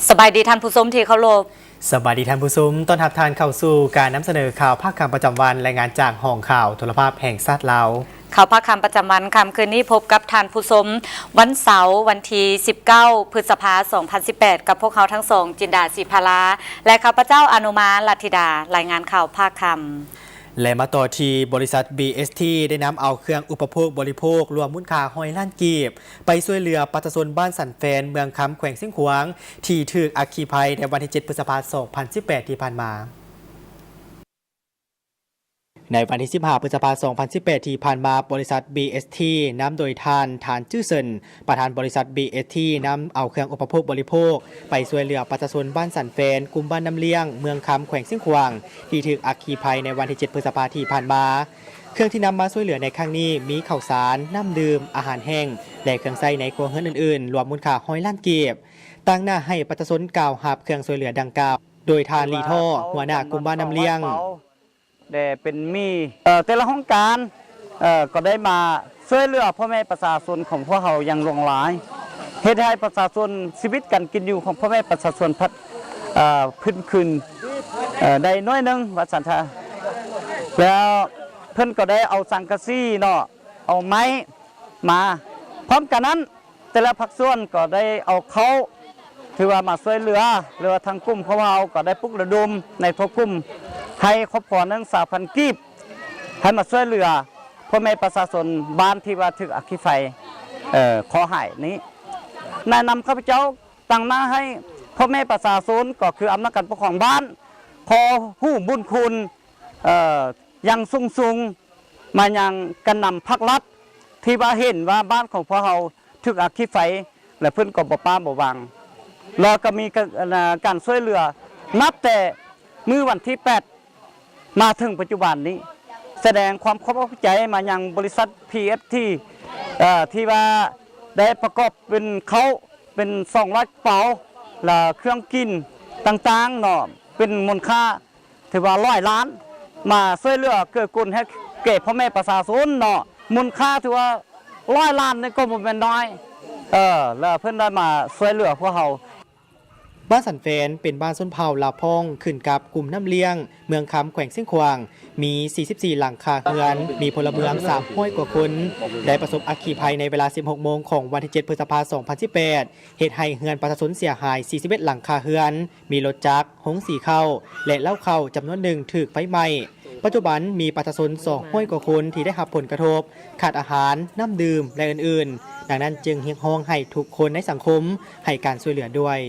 ສະບາຍດີທ່ານຜູ້ຊົມທີ່ເຄົາລົບ. ສະບາຍດີທ່ານຜູ້ຊົມ, ຕ້ອນຮັບທ່ານເຂົ້າສູ່ການນຳສະເໜີຂ່າວພາກຄ່ຳປະຈຳວັນ, ລາຍງານຈາກຫ້ອງຂ່າວໂທລະພາບແຫ່ງຊາດລາວ. ຂ່າວພາກຄ່ຳປະຈຳວັນຄ່ຳຄືນນີ້ ພົບກັບທ່ານຜູ້ຊົມ ວັນເສົາ ວັນທີສິບເກົ້າ ພຶດສະພາ ສອງພັນສິບແປດ ກັບພວກເຮົາທັງສອງ ຈິນດາ ສີພາລາ ແລະ ຂ້າພະເຈົ້າ ອານຸມາ ລັດທິດາ ລາຍງານຂ່າວພາກຄ່ຳ. ແລະ ມາຕໍ່ທີ່ບໍລິສັດ ບີເອັສທີ ໄດ້ນຳເອົາເຄື່ອງອຸປະໂພກບໍລິໂພກລວມມູນຄ່າຮ້ອຍລ້ານກີບ ໄປຊ່ວຍເຫຼືອປະຊາຊົນບ້ານສັນແຟນ ເມືອງຄຳ ແຂວງຊຽງຂວາງ ທີ່ຖືກອັກຄີໄພໃນວັນທີເຈັດ ພຶດສະພາ ສອງພັນສິບແປດ ທີ່ຜ່ານມາ. ໃນວັນທີສິບຫ້າ ພຶດສະພາ ສອງພັນສິບແປດ ທີ່ຜ່ານມາ, ບໍລິສັດ ບີເອັສທີ ນຳໂດຍທ່ານ ຖານ ຈື່ເຊິນ ປະທານບໍລິສັດ ບີເອັສທີ ນຳເອົາເຄື່ອງອຸປະໂພກບໍລິໂພກ ໄປຊ່ວຍເຫຼືອປະຊາຊົນບ້ານສັນແຟນ, ກຸ່ມບ້ານນ້ຳລ້ຽງ, ເມືອງຄຳ ແຂວງຊຽງຂວາງ ທີ່ຖືກອັກຄີໄພໃນວັນທີເຈັດ ພຶດສະພາ ທີ່ຜ່ານມາ. ເຄື່ອງທີ່ນຳມາຊ່ວຍເຫຼືອໃນຄັ້ງນີ້ມີເຂົ້າສານ, ນ້ຳດື່ມ, ອາຫານແຫ້ງ ແລະ ເຄື່ອງໃຊ້ໃນຄົວເຮືອນອື່ນໆ ລວມມູນຄ່າຮ້ອຍລ້ານກີບ, ຕາງໜ້າໃຫ້ປະຊາຊົນກ່າວຮັບເຄື່ອງຊ່ວຍເຫຼືອດັ່ງກ່າວ ໂດຍທ່ານ ລີທໍ່ ຫົວໜ້າກຸ່ມບ້ານນ້ຳລ້ຽງ. ແດ່ເປັນໝີ່ ເອີ ແຕ່ລະໂຮງການ ເອີ ກໍໄດ້ມາຊ່ວຍເຫຼືອພໍ່ແມ່ປະຊາຊົນຂອງພວກເຮົາຢ່າງຫຼວງຫຼາຍ, ເຮັດໃຫ້ປະຊາຊົນ ຊີວິດການກິນຢູ່ຂອງພໍ່ແມ່ປະຊາຊົນພັດ ເອີ ຟື້ນຄືນ ເອີ ໄດ້ໜ້ອຍໜຶ່ງວ່າຊັ້ນຊະ. ແລ້ວເພິ່ນກໍໄດ້ເອົາສັງກະສີເນາະ ເອົາໄມ້ມາ, ພ້ອມກັນນັ້ນ ແຕ່ລະພາກສ່ວນກໍໄດ້ເອົາເຂົ້າ ຖືວ່າມາຊ່ວຍເຫຼືອ ຫຼືວ່າທາງກຸ່ມຂອງເຮົາກໍໄດ້ປຸກລະດົມໃນທົ່ວກຸ່ມ ໃຫ້ຄອບຄົວໜຶ່ງ ຊາວພັນກີບ ໃຫ້ມາຊ່ວຍເຫຼືອພໍ່ແມ່ປະຊາຊົນບ້ານທີ່ວ່າຖືກອັກຄີໄຟ ເອີ ເຄາະຮ້າຍນີ້. ແນະນຳຂ້າພະເຈົ້າຕາງໜ້າໃຫ້ພໍ່ແມ່ປະຊາຊົນ ກໍຄືອຳນາດການປົກຄອງບ້ານ ຂໍຮູ້ບຸນຄຸນ ເອີ ຢ່າງສູງໆ ມາຍັງການນຳພາກລັດ ທີ່ວ່າເຫັນວ່າບ້ານຂອງພວກເຮົາຖືກອັກຄີໄຟ ແລະ ເພິ່ນກໍບໍ່ປະບໍ່ວາງ ແລ້ວກໍມີການ ການຊ່ວຍເຫຼືອນັບແຕ່ມື້ວັນທີແປດ ມາເຖິງປັດຈຸບັນນີ້ ສະແດງຄວາມຂອບໃຈມາຍັງບໍລິສັດ ພີເອັສທີ ເອີ ທີ່ວ່າໄດ້ປະກອບເປັນເຂົ້າເປັນສອງຮ້ອຍກະເປົາ ແລະ ເຄື່ອງກິນຕ່າງໆເນາະ ເປັນມູນຄ່າ ຖືວ່າຮ້ອຍລ້ານ ມາຊ່ວຍເຫຼືອເກື້ອກູນໃຫ້ແກ່ພໍ່ແມ່ປະຊາຊົນເນາະ, ມູນຄ່າຖືວ່າຮ້ອຍລ້ານນີ້ກໍບໍ່ແມ່ນນ້ອຍ ເອີ ແລ້ວເພິ່ນໄດ້ມາຊ່ວຍເຫຼືອພວກເຮົາ. ບ້ານສັນແຟນເປັນບ້ານຊົນເຜົ່າລາວພອງ ຂຶ້ນກັບກຸ່ມນ້ຳລ້ຽງ ເມືອງຄຳ ແຂວງຊຽງຂວາງ, ມີສີ່ສິບສີ່ຫຼັງຄາເຮືອນ, ມີພົນລະເມືອງສາມຮ້ອຍກວ່າຄົນ ໄດ້ປະສົບອັກຄີໄພໃນເວລາສິບຫົກໂມງຂອງວັນທີເຈັດ ພຶດສະພາ ສອງພັນສິບແປດ ເຮັດໃຫ້ເຮືອນປະຊາຊົນເສຍຫາຍສີ່ສິບເອັດຫຼັງຄາເຮືອນ, ມີລົດຈັກ, ໂຮງສີເຂົ້າ ແລະ ເລົ້າເຂົ້າຈຳນວນໜຶ່ງຖືກໄຟໄໝ້. ປັດຈຸບັນມີປະຊາຊົນສອງຮ້ອຍກວ່າຄົນທີ່ໄດ້ຮັບຜົນກະທົບ, ຂາດອາຫານ, ນ້ຳດື່ມ ແລະ ອື່ນໆ, ດັ່ງນັ້ນຈຶ່ງຮຽກຮ້ອງໃຫ້ທຸກຄົນໃນສັງຄົມໃຫ້ການຊ່ວຍເຫຼືອດ້ວຍ.